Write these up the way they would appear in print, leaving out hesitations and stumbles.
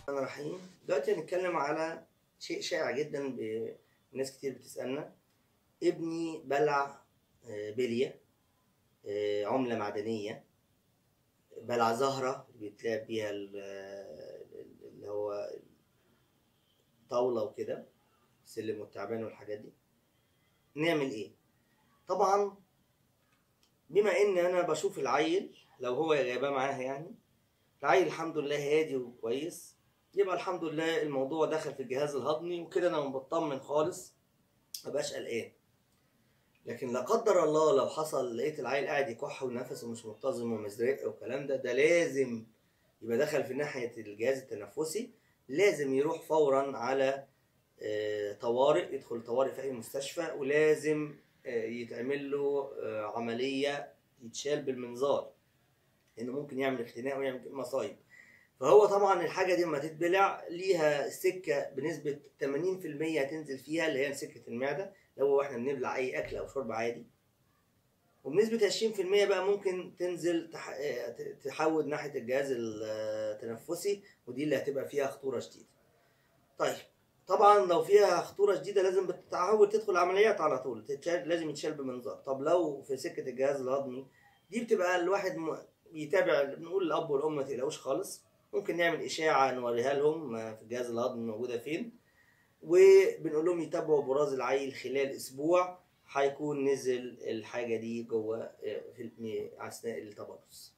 الرحمن الرحيم. دلوقتي هنتكلم على شيء شائع جدا، ناس كتير بتسألنا: ابني بلع بلية، عملة معدنية، بلع زهرة بيتلعب بيها اللي هو طاولة وكده، السلم والتعبان والحاجات دي، نعمل ايه؟ طبعا بما ان انا بشوف العيل لو هو جايباه معاه، يعني العيل الحمد لله هادي وكويس، يبقى الحمد لله الموضوع دخل في الجهاز الهضمي وكده، انا بطمن خالص، مبقاش قلقان. لكن لا قدر الله لو حصل لقيت العيل قاعد يكح ونفسه مش منتظم ومزرق والكلام ده، ده لازم يبقى دخل في ناحية الجهاز التنفسي، لازم يروح فورا على طوارئ، يدخل طوارئ في اي مستشفى، ولازم يتعمل له عملية، يتشال بالمنظار، لانه ممكن يعمل اختناق ويعمل مصايب. فهو طبعا الحاجة دي لما تتبلع ليها سكة بنسبة 80% هتنزل فيها، اللي هي سكة المعدة لو احنا بنبلع اي اكل او شرب عادي، وبنسبة 20% بقى ممكن تنزل تحود ناحية الجهاز التنفسي، ودي اللي هتبقى فيها خطورة شديدة. طيب طبعا لو فيها خطورة شديدة لازم بتتعود تدخل عمليات على طول، لازم يتشال بمنظار. طب لو في سكة الجهاز الهضمي دي بتبقى الواحد بيتابع، بنقول للاب والام ما تقلقوش خالص، ممكن نعمل اشاعة نوريها لهم في الجهاز الهضمي موجودة فين، وبنقول لهم يتابعوا براز العيل خلال اسبوع، هيكون نزل الحاجة دي جوه في اثناء التبرز.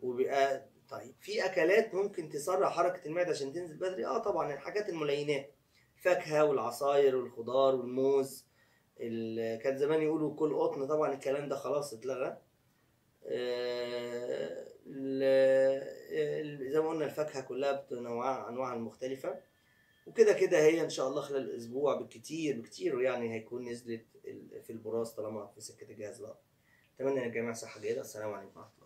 وبيبقى طيب في اكلات ممكن تسرع حركة المعدة عشان تنزل بدري؟ طبعا الحاجات الملينات، الفاكهة والعصاير والخضار والموز، كان زمان يقولوا كل قطن، طبعا الكلام ده خلاص اتلغى. زي ما قلنا الفاكهة كلها بتنوعها انواعها المختلفة وكده كده، هي ان شاء الله خلال اسبوع بالكتير بكتير يعني هيكون نزلت في البراز طالما في سكة الجهاز الهضمي. اتمنى ان الجميع صحة جيدة. السلام عليكم ورحمة الله.